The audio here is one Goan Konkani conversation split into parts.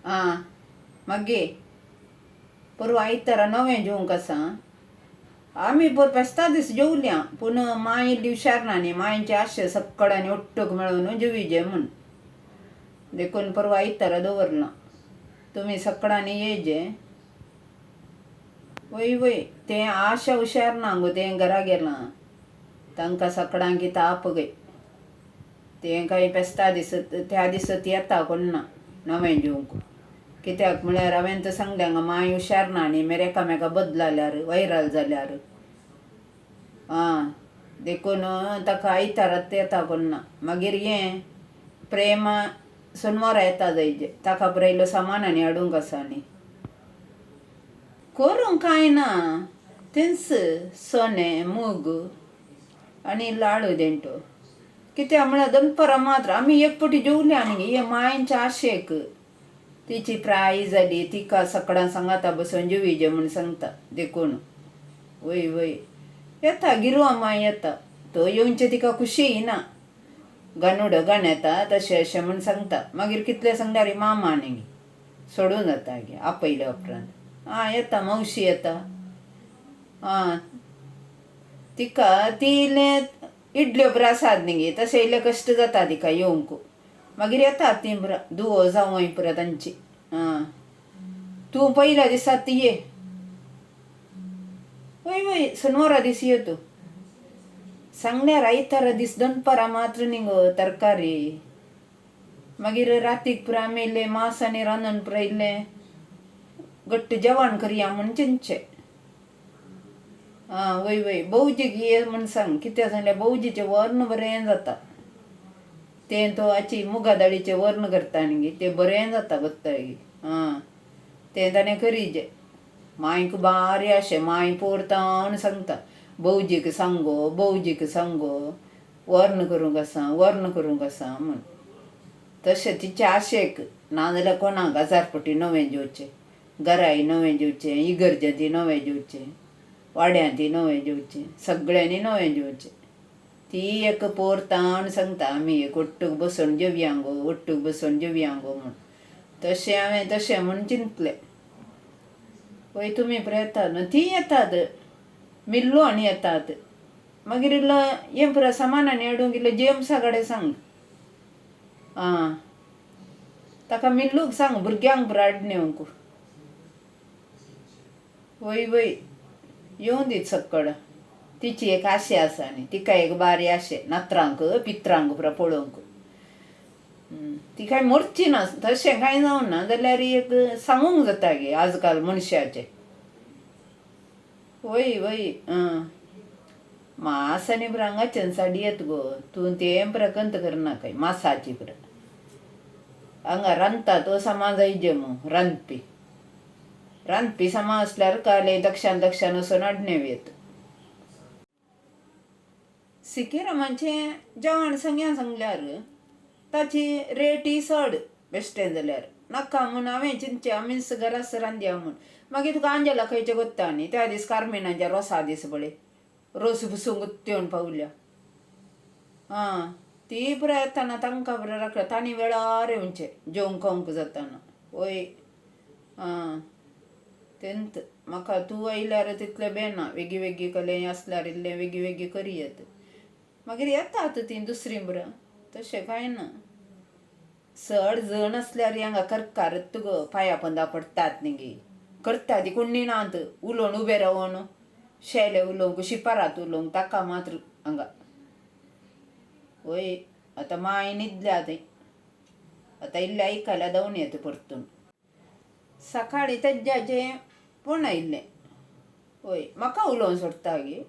आं मागीर परवां आयतारा नवें जेवंक आसा. आमी पोर फेस्ता दीस जेवल्या पूण मांय इल्ली हुशार ना न्ही. मांयचे आशे सक्कडांनी ओट्टूक मेळून जेवीजे म्हूण देखून परवां आयतारा दवरलां. तुमी सकडांनी येजे. वय वय तें आशा हुशार ना गो, तें घरा गेलां. तांकां सकडांकी ताप गय. तें कांय फेस्ता दिसत त्या दिसत येता कोण ना नवें जेवंक. कित्याक म्हळ्यार हांवें तर सांगलें हांगा मांय हुशार ना न्ही, मागीर एकामेका बदलाल्यार वायरल जाल्यार. आं देखून ताका आयतारात येता कोण ना. मागीर हें प्रेमा सोनवारा येता जायजे, ताका पुराय इल्लो सामान आनी हाडूंक आसा न्ही. करूंक कांय ना, तेंच चणे मूग आनी लाडू देंटो. कित्याक म्हळ्यार दनपारां मात्र आमी एक फावटी जेवले आनी हे मांयच्या आशेक तिची प्राय जाली, तिका सकडां सांगाता बसून जेवीजे म्हूण सांगता देखून. वय वय येता गिरवा मांय येता, तो येवचे तिका खुशी ना. गानुडो गाणेता तशें अशें म्हूण सांगता. मागीर कितलें सांगल्यार मामा आनी सोडून जाता गे आपयल्या उपरांत. आं येता मावशी येता. आं तिका ती इल्लें इडल्यो पुरो आसात न्ही गे, तशें इल्लें कश्ट जाता तिका येवंक. मागीर येतात तीं पुरो धुवो जावंय पुरो तांची. आं तूं पयल्या दिसात ती ये. वय वय सोनवारा दीस ये तूं. सांगल्यार आयतारा दीस दनपारां मात्र न्ही गो तरकारी. मागीर रातीक पुरो आमी इल्लें मांस आनी रांदून पुरो इल्लें घट्ट जेवण करया म्हूण चिंतचें. आं वय वय भावजीक ये म्हूण सांग. कित्याक सांगल्यार भावजीचें वर्ण बरें जाता. तें तो हाची मुगा दाळीचें वर्ण करता न्ही गे, तें बरें जाता गोत्ताय. आं तें ताणें करीजें. मांयक बारी अशें मांय पोरतावन सांगता, भावजीक सांग गो, भावजीक सांग गो, वर्ण करूंक आसा, वर्ण करूंक आसा म्हूण. तशें तिचे आशेक नाजाल्यार कोणाक हजार फावटी नवें जेवचें, घराय नवें जेवचें, इगर्जेंतय नवें जेवचें, वाड्यांतय नवें जेवचें, सगळ्यांनी नवें जेवचें. ती एक पोरतावन सांगता आमी एक ओट्टूक बसून जेवया गो, ओट्टूक बसून जेवया गो म्हूण. तशें हांवें तशें म्हूण चिंतलें. पळय तुमी पळय येतात न्हू, तीं येतात मिल्लू आनी येतात. मागीर इल्लो हें पुरो सामान आनी हाडूंक इल्लो जेम्सा कडेन सांग. आं ताका मिल्लूक सांग भुरग्यांक पुरो हाडून येवंक. वय वय येवं दीत सक्कड. तिची एक आशा आसा न्ही, तिका एक बारी आशे नातरांक पित्रांक पुरो पळोवंक. ती कांय मोरची ना तशें कांय जावना जाल्यार एक सांगूंक जाता गे आजकाल मनशाचें. वय वय आं मांस आनी पुरो हांगाच्यान साडी येत गो, तूं तें पुरो कंत करनाकाय मासाची पुरो. हांगा रांदता तो सामा जायजे मू रांदपी. रांदपी सामा आसल्यार काले दक्षान दक्षान वचून हाडून येत. सिकेरामाचें जेवण सांग्या सांगल्यार ताची रेटय चड बेश्टें जाल्यार नाका म्हूण हांवें चिंतचें आमीच घराच रांदया म्हूण. मागीर तुका आंजेला खंयचें गोत्ता न्ही, त्या दीस कार्मेनाच्या रोसा दीस पळय रोस पुसूंक गुत्तेवन पावल्या. आं ती पुराय येताना तांकां पुरो राखल्या तांणी वेळार येवचें जेवंक खावंक जाताना. वय आं तेंत म्हाका तूं आयल्यार तितलें बेना वेगीं वेगीं कलें आसल्यार इल्लें वेगीं वेगीं करी येत. मागीर येतात तीं दुसरीं पुरो तशें कांय ना. चड जण आसल्यार हांगा करकारत गो पांया पोंदा पडटात न्ही गे. करता ती कोण्णी नात उलोवन उबें रावन शेले उलोवंक शिपारात उलोवंक ताका मात्र हांगा. वय आतां मांय न्हिदल्या थंय. आतां इल्लें आयकल्यार धांवन येता परतून. सकाळीं तेज्जाचें फोन आयिल्लें. वय म्हाका उलोवंक सोडटा गे.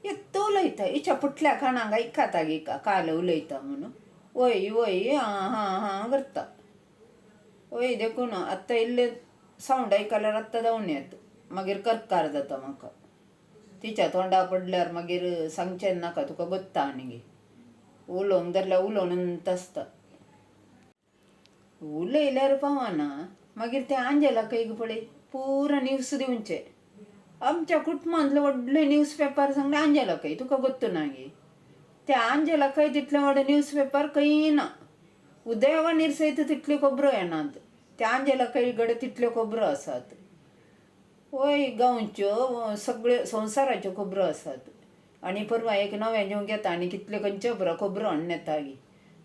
येत्त उलयता हिच्या फुटल्या कानाक आयकता गे काल उलयता म्हणून. वय वय आं हां हां करता. वय देखून आतां इल्लें सावंड आयकल्यार आत्तां धांवन येता. मागीर करकार जाता म्हाका. तिच्या तोंडा पडल्यार मागीर सांगचें नाका तुका गोत्ता आनी गे. उलोवंक धरल्यार उलोवनूच आसता. उलयल्यार पावना. मागीर तें आंजेलाकय पळय पुरो न्यूज दिवचें. आमच्या कुटुंबांतलें व्हडलें न्यूज पेपर सांगलें आंजेलाकय तुका गोत्तू ना गे. त्या आंजेलाकय तितलें व्हडलें न्यूज पेपर खंय ना. उदयवाणीर सयत तितल्यो खबरो येनात. त्या आंजेला काही गडे तितल्यो खबरो आसात. वय गांवच्यो सगळ्यो संवसाराच्यो खबरो आसात. आनी परवां एक नवें जेवंक येता आनी कितल्यो खंयच्यो बरो खबरो हाडून येता गी.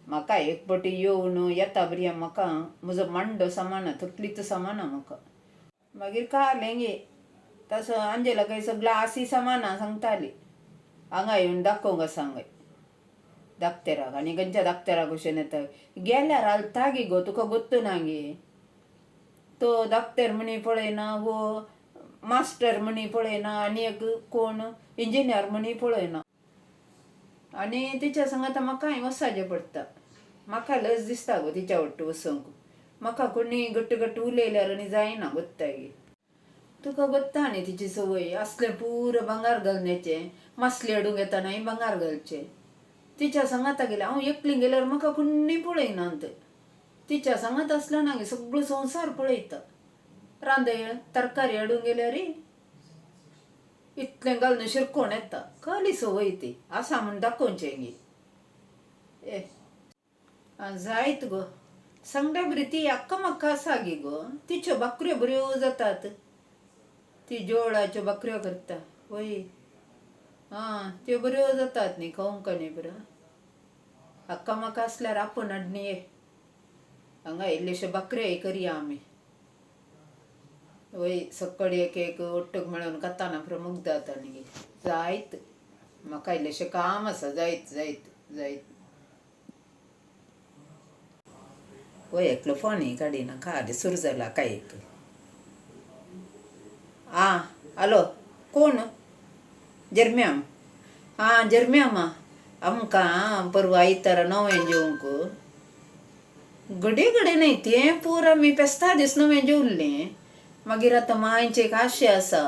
म्हाका एक पटी येवन येता बरी म्हाका म्हजो मांडो सामाना तकलीच सामाना म्हाका. मागीर कालें गे तसो आंजेला काही सगळो आसी सामाना सांगताली हांगा येवन दाखोवंक आसा हांगा दाक्तेराक आनी खंयच्या दाक्तेराक कशें येता गेल्यार हालता गी गो तुका गोत्तू ना गे. तो दाक्तेर म्हणी पळयना वो मास्टर म्हणी पळयना आनी एक कोण इंजिनियर म्हणी पळयना. आनी तिच्या संगात म्हाकाय वसाचें पडटा. म्हाका लज दिसता गो तिच्या वट्ट वचूंक. म्हाका कोणी घट्ट घट्ट उलयल्यार आनी जायना गोत्ता गे. तुका गोत्ता न्ही तिची संवय असलें पुरो भांगर घालण्याचें मासली हाडूंक येतनाय भांगर घालचें. तिच्या सांगाता गेल्यार हांव एकली गेल्यार म्हाका कोण्णी पळयनात. तिच्या सांगात आसल्या ना सगळो संवसार पळयता. रांदय तरकारी हाडूंक गेल्यार इतलें घालून शिरकोण येता. कहली संवय ती आसा म्हूण दाखोवचें गे. ए आं जायत गो सांगल्या बरी ती अक्का म्हाका आसा गे गो तिच्यो भाकऱ्यो बऱ्यो जातात. ती जोळाच्यो भाकऱ्यो करता वय आं त्यो बऱ्यो जातात न्ही खावंक न्ही बऱ्यो. अक्का म्हाका आसल्यार आपोवन हाडणी ये हांगा इल्ल्योश्यो भाकऱ्योय करया आमी. वय सकाळी एक एक ओट्टूक मेळून खाताना पुरो मुग्ध जाता न्ही जायत म्हाका इल्लेशें काम आसा जायत जायत जायत. वय एकलो फोनय काडिना खाली सुरू जाला काय एक. आं हॅलो कोण जर्म्याम. आं जर्म्यामा आमकां परवां आयतारा नवें जेवंक घडये घडये न्हय तें पूर आमी फेस्ता दीस नवें जेवल्लीं. मागीर आतां मांयचें एक आशें आसा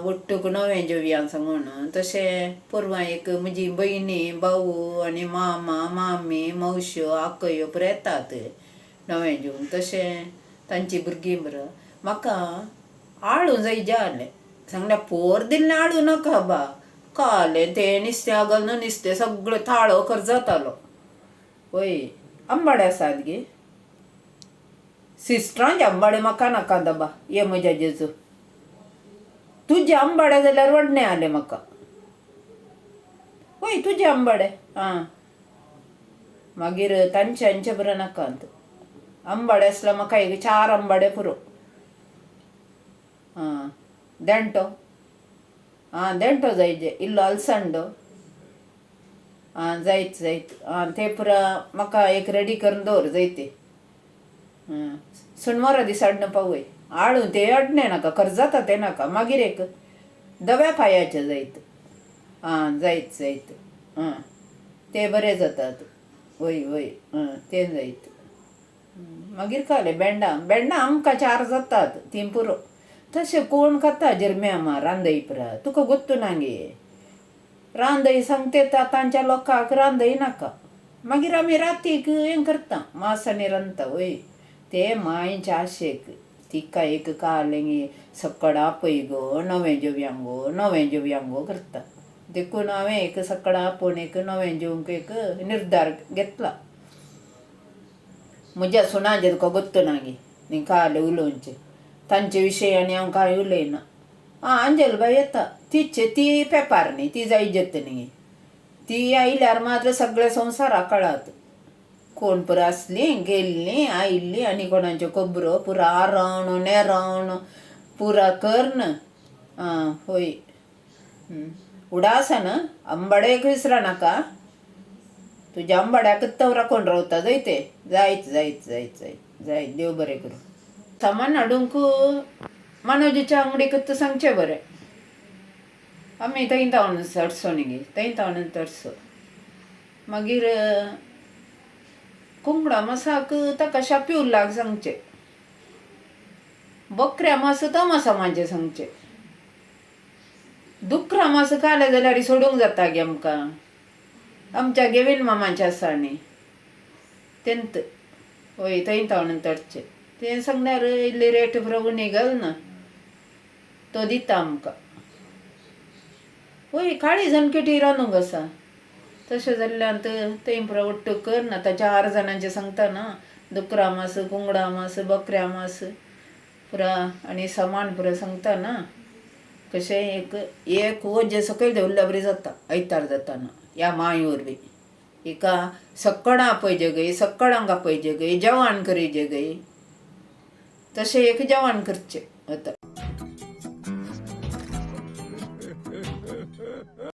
ओट्टूक नवें जेवया सांगून. तशें परवां एक म्हजी भयणी भाऊ आनी मामा मामी मावश्यो आकयो पुरो येतात नवें जेवंक. तशें तांची भुरगीं बरो म्हाका आळू जाय जालें सांगल्या पोर दिल्लें आळू नाका बा कालें तें नुस्त्या घालून नुस्तें सगळें थाळो कर जातालो. वय आंबाडे आसात गे. सिस्टरांचे आंबाडे म्हाका नाका दाबा ये म्हज्या जेजू तुजे आंबाडे जाल्यार वडणे आले म्हाका. वय तुजे आंबाडे आं मागीर तांचे हांचे बरें नाका. आंबाडे आसल्यार म्हाका एक 4 आंबाडे पुरो. आं देंटो आं देंटो जाय जे इल्लो अलसंडो. आं जायत जायत आं ते पुरा म्हाका एक रेडी करून दवर जायते. सुनवारा दीस हाडून पावय. आळू ते हाडणे नाका करजाता ते नाका. मागीर एक दव्या पांयाचे जायत. आं जायत जायत आं ते बरे जातात. वय वय आं ते जायत. मागीर खालें भेंडां भेंडां आमकां 4 जातात तीं पुरो. तशें कोण खाता जर्म्यामा रांदय पुरा तुका गोत्तू ना गे. रांदय सांगते तांच्या लोकांक रांदय नाका. मागीर आमी रातीक हें करता मासांनी रांदता. वय ते मांयच्या आशेक तिका एक कालें गे सकड आपय गो नवें जेवया गो नवें जेवया गो करता. देखून हांवें एक सकड आपोवन एक नवें जेवंक एक निर्धार घेतला. म्हज्या सुणांचें तुका गोत्तू ना गे न्ही कालें उलोवचें तांचे विशय आनी हांव कांय उलयना. आं आंजेल बाय येता तिचे ती पेपार न्ही ती जायजेत न्ही. ती आयल्यार मात्र सगळे संवसाराक कळत कोण पुरो आसलीं गेल्लीं आयिल्लीं आनी कोणाच्यो खबरो पुरा आरावन नेरावन पुरा करन. आं हय उडास न्हू आंबाडेक विसरा नाका. तुज्या आंबाड्याकच तव राखून रावता जायते जायत जायत जायत जायत जायत देव बरें करूं. सामान हाडूंक मनोजाच्या अंगडीकच सांगचें बरें. आमी थंय तावन चडसो न्ही गे थंय तावन चडसो. मागीर कुंबडा मासाक ताका शाप्युल्लाक सांगचें. बकऱ्या मास तोमासा मांचें सांगचें. दुकरा मास खालें जाल्यार सोडूंक जाता गे आमकां. आमच्या गेवीन मामाचें आसा न्ही तेंत वय थंय तावन तडचें तें सांगल्यार इल्ली रेट पुरो उणी घाल ना तो दिता आमकां. वय काळी जानकेटी रांदूंक आसा तशें जाल्ल्यान थंय पुरो ओट्टू कर ना आतां 4 जाणांचें सांगता ना दुकरा मास, कुंगडा मास, बकऱ्या मास पुरा आनी सामान पुरा सांगता ना कशें एक एक वजें सकयल दवरल्या बरी जाता आयतार जाताना ह्या मांय वरवीं हिका सक्कडां आपयजे गय, सक्कडांक आपयजे गय, जेवण करीजे गय, तशें एक जेवण करचें वता.